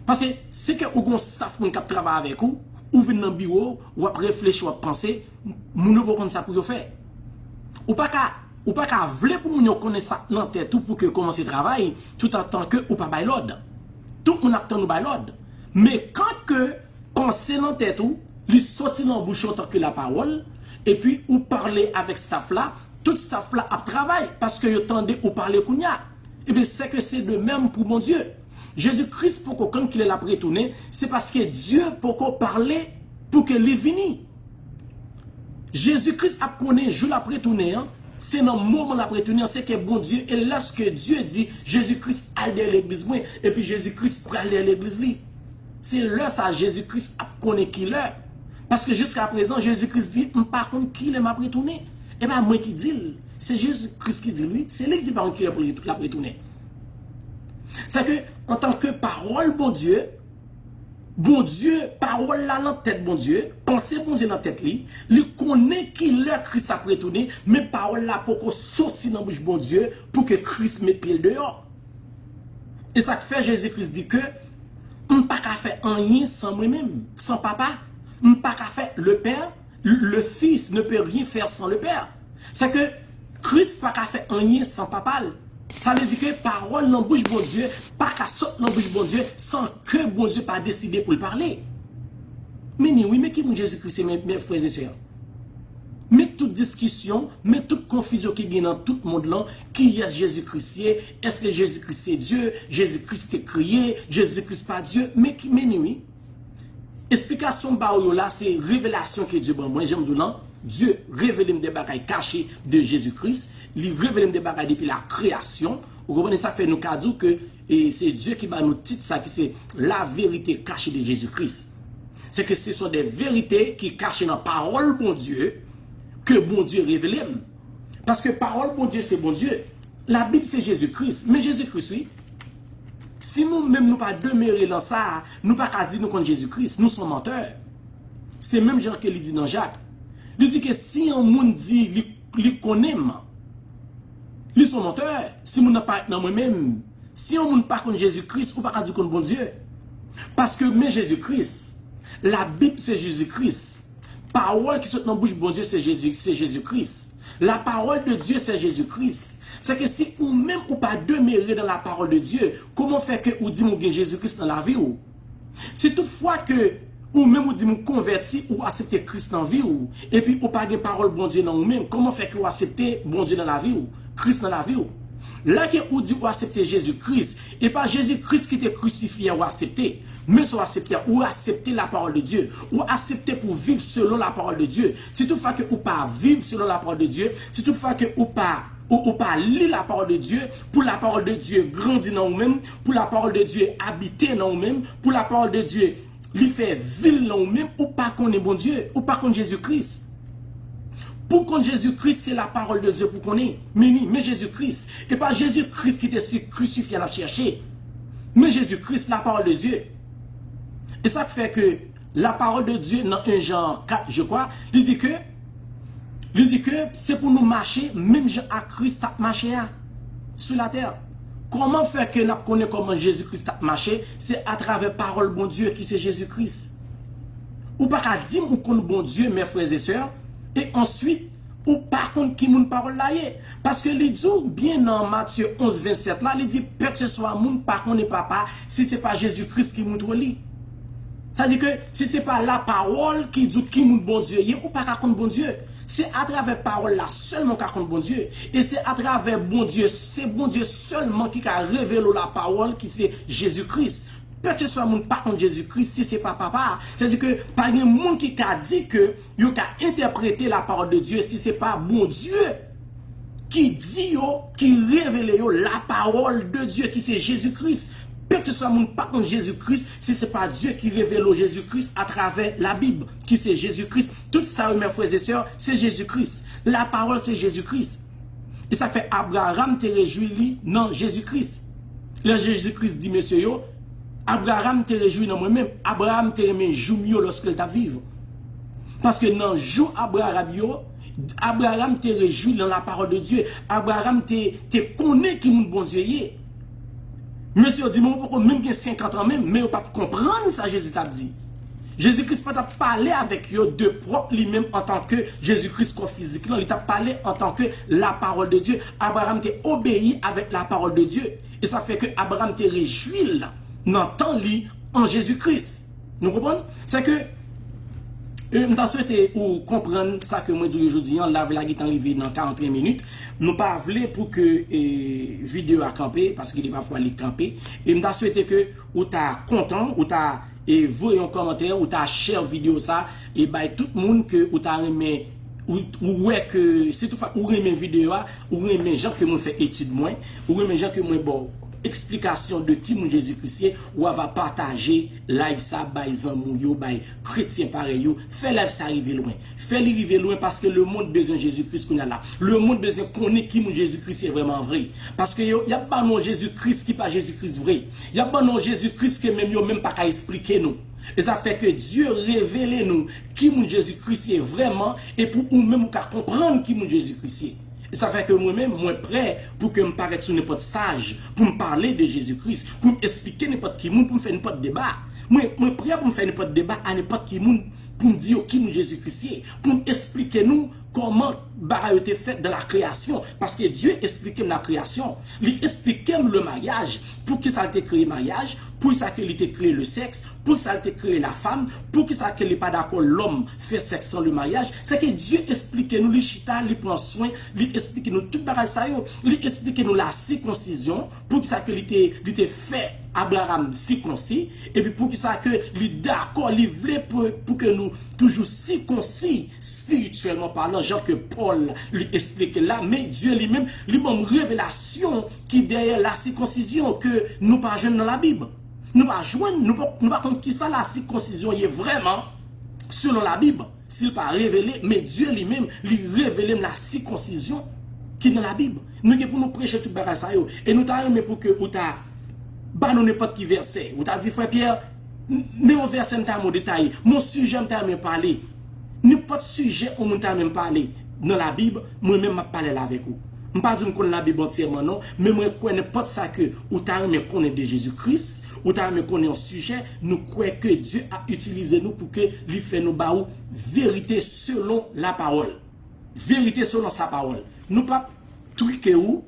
Paske si ke ou gon staff moun k ap travay avèk ou, ou vin nan biwo, w ap reflechi, w ap panse, moun yo poko konn sa pou yo fè. Ou pa ka, ou pa ka vle pou moun yo konnen sa k nan tèt ou pou ke kòmanse travay, toutotan ke ou pa bay lòd. Tout moun ap tann ou bay lòd. Men kan ke panse nan tèt ou, li soti nan bouch ou antanke lapawòl, epi ou pale avèk staff la, tout staff la ap travay, paske yo tande ou pale kounya. Ebyen, sè ke se de menm pou Bondye. Jezi Kris poko konn kilè l ap retounen, se paske Dye poko pale pou ke li vini. Jezi Kris ap konnen jou l ap retounen an, se nan moman l ap retounen an, se ke Bondye, e lèske Dye di, Jezi Kris al dèyè legliz mwen, epi Jezi Kris pral dèyè legliz li. Se lè sa Jezi Kris ap konnen ki lè. Paske jiska prezan, Jezi Kris di, m pa konn ki lè m ap retounen. E pa mwen ki di l. Se Jezi Kris ki di l, wi. Se li ki di l pa konn ki lè pou l ret- l ap retounen. Sè ke, antanke pawòl Bondye, Bondye, pawòl la nan tèt Bondye, panse Bondye nan tèt li, li konnen ki lè Kris ap retounen, men pawòl la poko soti nan bouch Bondye pou ke Kris met pye l deyò. E sa k fè Jezi Kris di ke, m pa ka fè anyen san mwen menm, san Papa. M pa ka fè, le Père, le Fils ne peut rien faire sans le Père. Sè ke Kris pa ka fè anyen san Papa l. Sa vle di ke pawòl nan bouch Bondye pa ka sot nan bouch Bondye san ke Bondye pa deside pou l pale. Men ni wi, men ki moun Jezi Kris ye, men, men frè e sè. Men tout diskisyon, men tout konfizyon ki gen nan tout mond lan, kiyès Jezi Kris ye, èske Jezi Kris se Dye, Jezi Kris te kreye, Jezi Kris pa Dye, men ki, men ni wi. Esplikasyon m ba ou yo la, se revelasyon ke Dye ban mwen, jan m di w lan, Dye revele m de bagay kache de Jezi Kris, li revele m de bagay depi la kreyasyon. Ou konprann sa k fè nou ka di w ke e se Dye ki ba nou tit sa ki se la vérité cachée de Jésus-Christ. Se ke se son de verite ki kache nan pawòl Bondye ke Bondye revele m. Paske pawòl Bondye se Bondye. Labib se Jezi Kris. Men Jezi Kris, wi. Si nou menm nou pa demere lan sa, nou pa ka di nou konn Jezi Kris. Nou se yon mantè. Se menm jan ke li di nan Jak. Li di ke si yon moun di li, li konnen m, li se yon mantè. Si moun nan pa ret nan mwen menm, si yon moun pa konn Jezi Kris, ou pa ka di konn Bondye. Paske men Jezi Kris. Labib se Jezi Kris. Pawòl ki sot nan bouch Bondye se Jezi, se Jezi Kris. La parole de Dieu, c'est Jésus-Christ. Se ke si ou menm ou pa demere nan la parole de Dieu, kòman fè ke ou di m ou gen Jezi Kris nan lavi w? Si toutfwa ke ou menm ou di m ou konvèti, ou aksepte Kris nan vi w, epi ou pa gen pawòl Bondye nan ou menm, kòman fè ke ou aksepte Bondye nan lavi w, Kris nan lavi w? Lè ke ou di ou aksepte Jezi Kris, e pa Jezi Kris ki te krisifye a ou aksepte, men se ou aksepte a, ou aksepte la parole de Dieu, ou aksepte pou viv selon la parole de Dieu. Si toutfwa ke ou pa viv selon la parole de Dieu, si toutfwa ke ou pa ou, ou pa li la parole de Dieu, pou la parole de Dieu grandi nan ou menm, pou la parole de Dieu abite nan ou menm, pou la parole de Dieu li fè vil nan ou menm, ou pa konnen Bondye, ou pa konn Jezi Kris. Pou konn Jezi Kris, se la parole de Dieu pou konnen. Men ni, men Jezi Kris. E pa Jezi Kris ki te si krisifye a n ap chèche. Men Jezi Kris, la parole de Dieu. E sa k fè ke la parole de Dieu nan un Jean quatre, je crois, li di ke, li di ke se pou nou mache menm jan a Kris t ap mache a, sou latè. Kòman fè ke n ap konnen kòman Jezi Kris t ap mache? Se atravè pawòl Bondye ki se Jezi Kris. Ou pa ka di m ou konn Bondye, mè frè e sè, e answit, ou pa konn ki moun pawòl la ye. Paske li di w byen nan Matye onz vennsèt la, li di, pèk se swa moun pa konnen Papa, si se pa Jezi Kris ki moutre w li. Sa di ke si se pa la pawòl ki di w ki moun Bondye ye, ou pa ka konn Bondye. Se atravè pawòl la sèlman w ka konn Bondye. E se atravè Bondye, se Bondye sèlman ki ka revele w la pawòl ki se Jezi Kris. Pèk se swa moun pa konn Jezi Kris si se pa Papa. Sètadi ke pa gen moun ki ka di ke yo ka entèprete la parole de Dieu si se pa Bondye ki di yo, ki revele yo la parole de Dieu ki se Jezi Kris. Pèk se swa moun pa konn Jezi Kris si se pa Dye ki revele w Jezi Kris atravè Labib ki se Jezi Kris. Tout sa yo, mè frè e sè, se Jezi Kris. La parole se Jezi Kris. E sa k fè Abraram te rejwi li nan Jezi Kris. Lè Jezi Kris di mesye yo, Abraram te rejwi nan mwen menm. Abraram te renmen jou m yo lòske l t ap viv. Paske nan jou Abraram yo, Abraram te rejwi nan la parole de Dieu. Abraram te, te konnen ki moun Bondye ye. Mesye yo di, men ou poko menm gen senkant an menm, men yo pa t konprann sa Jezi t ap di. Jezi Kris pa t ap pale avèk yo de pwòp li menm antanke Jezi Kris kò fizik lan, li t ap pale antanke la parole de Dieu. Abraram te obeyi avèk la parole de Dieu. E sa fè ke Abraram te rejwi l nan tan li an Jezi Kris. Nou konprann? Se ke e, m ta swete ou konprann sa ke mwen di w jodi an, live la gentan rive nan karannteyen minit. Nou pa vle pou ke e, videyo a kanpe, paske li pafwa li kanpe. E m ta swete ke ou ta kontan, ou ta e, voye yon kòmantè, ou ta share videyo sa, e bay tout moun ke ou ta renmen, ou, ou wè ke, si toutfwa ou renmen videyo a, ou renmen jan ke mwen fè etid mwen, ou renmen jan ke mwen ba w eksplikasyon de ki moun Jezi Kris ye, ou ava pataje live sa bay zanmi w yo, bay kretyen parèy yo, fè live sa rive lwen. Fè li rive lwen paske lemonn bezwen Jezi Kris kounye a la. Lemonn bezwen konnen ki moun Jezi Kris ye vrèman vre. Paske yo, y ap ba nou yon Jezi Kris ki pa Jezi Kris vre. Y ap ba nou yon Jezi Kris ke menm yo menm pa ka esplike nou. E sa fè ke Dye revele nou ki moun Jezi Kris ye vrèman, e pou ou menm ou ka konprann ki moun Jezi Kris ye. E sa fè ke mwen menm, mwen prè pou ke m parèt sou nenpòt staj, pou m pale de Jezi Kris, pou m esplike nenpòt ki moun, pou m fè nenpòt deba. Mwen, mwen prè pou m fè nenpòt deba a nenpòt ki moun, pou m di yo ki moun Jezi Kris ye, pou m esplike nou kòman bagay yo te fèt dans la création. Paske Dye esplike m la création. Li esplike m le mariage, poukisa l te kreye maryaj, poukisa ke li te kreye le sexe, poukisa l te kreye la femme, poukisa ke li pa dakò lòm fè sèks san le maryaj. Se ke Dye esplike nou, li chita, li pran swen, li esplike nou tout bagay sa yo. Li esplike nou la sikonsizyon, poukisa ke li te, li te fè Abraram sikonsi, epi poukisa ke li dakò, li vle pou, pou ke nou toujou sikonsi, espirityèlman palan, jan ke Pòl li esplike la, men Dye li menm, li ban m revelasyon ki dèyè la sikonsizyon ke nou pa jwenn nan Labib. Nou pa jwenn, nou pa, nou pa konn kisa la sikonsizyon ye vrèman, selon Labib. Si l pa revele, men Dye li menm, li revele m la sikonsizyon ki nan Labib. Nou gen pou nou preche tout bagay sa yo. E nou ta renmen pou ke ou ta ba nou nenpòt ki vèsè. Ou ta di, frè Pyè, m-, men yon vèsè m ta renmen w detaye. Men yon sijè m ta renmen pale. Nenpòt sijè yon moun ta renmen m pale nan Labib, mwen menm m ap pale l avèk ou. M pa di m konn Labib antyèman non, men mwen kwè nenpòt sa ke ou ta renmen konnen de Jezi Kris, ou ta renmen konnen yon sijè, nou kwè ke Dye ap itilize nou pou ke li fè nou ba ou verite selon la pawòl. Verite selon sa pawòl. Nou p ap twike ou,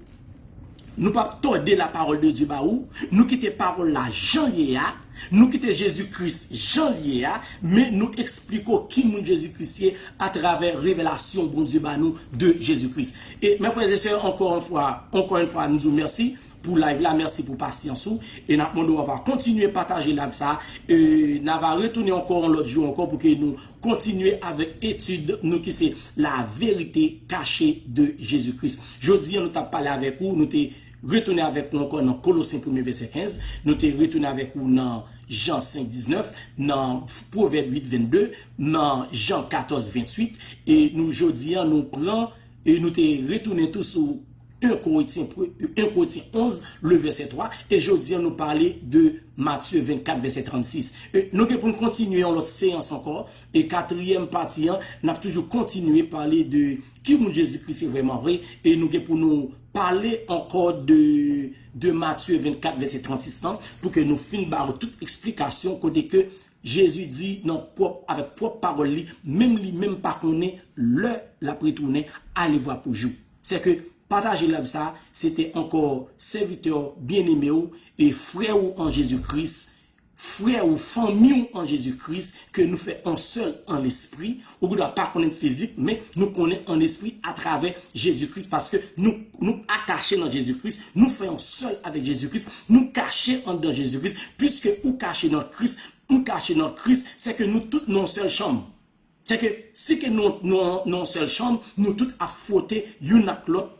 nou p ap tòde la parole de Dieu ba ou, nou kite pawòl la jan l ye a, nou kite Jezi Kris jan l ye a, men nou eksplike w ki moun Jezi Kris ye atravè revelasyon Bondye ba nou de Jezi Kris. E, mes frères et sœurs, encore une fois, encore une fois, m di w mèsi pou live la, mèsi pou pasyans ou, e n ap mande w ava kontinye pataje live sa, e n ava retounen ankò yon lòt jou ankò pou ke nou kontinye avèk etid nou ki se la vérité cachée de Jésus-Christ. Jodi a, nou t ap pale avèk ou, nou te retounen avèk ou ankò nan Kolosyen premye vèsè kenz, nou te retounen avèk ou nan Jan senk diznèf, nan Pwovèb uit vennde, nan Jan katòz venntuit, e nou jodi a, nou pran, e nou te retounen tou sou en Korentyen, en Korentyen onz, le vèsè twa, e jodi a, nou pale de Matye vennkat, vèsè trannsis. E nou gen pou n kontinye yon lòt seyans ankò, e katriyèm pati an, n ap toujou kontinye pale de ki moun Jezi Kris se vrèman vre, e nou gen pou nou pale ankò de, de Matye vennkat, vèsè trannsis lan, pou ke nou fin ba ou tout eksplikasyon kote ke Jezi di nan pwòp, avèk pwòp pawòl li, menm li menm pa konnen lè l ap retounen, alevwa pou jou. Se ke pataje live sa, se te ankò sèvitè byeneme w e frè ou an Jezi Kris, frè ou, fanmi w an Jezi Kris, ke nou fè on sèl an lespri. Ou gendwa pa konnen fizik, men nou konnen an lespri atravè Jezi Kris, paske nou, nou atache nan Jezi Kris, nou fè on sèl avèk Jezi Kris, nou kache anndan Jezi Kris, piske ou kache nan Kris, m kache nan Kris, se ke nou tout nan yon sèl chanm. Se ke si ke nou, nou, nou yon sèl chanm, nou tout ap fwote youn ak lòt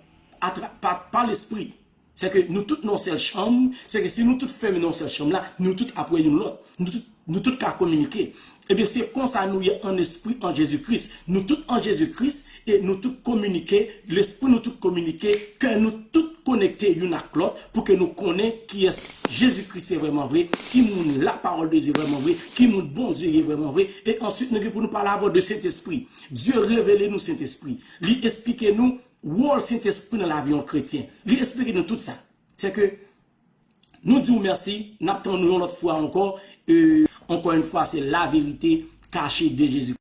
atra-, pa, pa lespri. Se ke nou tout nan yon sèl chanm, se ke si nou tout fèmen nan yon sèl chanm la, nou tout ap wè youn lòt. Nou tout, nou tout ka kominike. Ebyen, se konsa nou ye an espri an Jezi Kris. Nou tout an Jezi Kris e nou tout kominike, lespri nou tout kominike, kè nou tout konekte youn ak lòt pou ke nou konnen kiyès Jezi Kris ye vrèman vre, ki moun lapawòl de Dye vrèman vre, ki moun Bondye ye vrèman vre. E answit, nou gen pou nou pale avè w de Sentespri. Dye revele nou Sentespri. Li esplike nou wòl Sentespri nan lavi yon kretyen. Li esplike nou tout sa. Se ke nou di w mèsi, n ap tann nou yon lòt fwa ankò. E, encore une fois, c'est la vérité cachée de Jésus.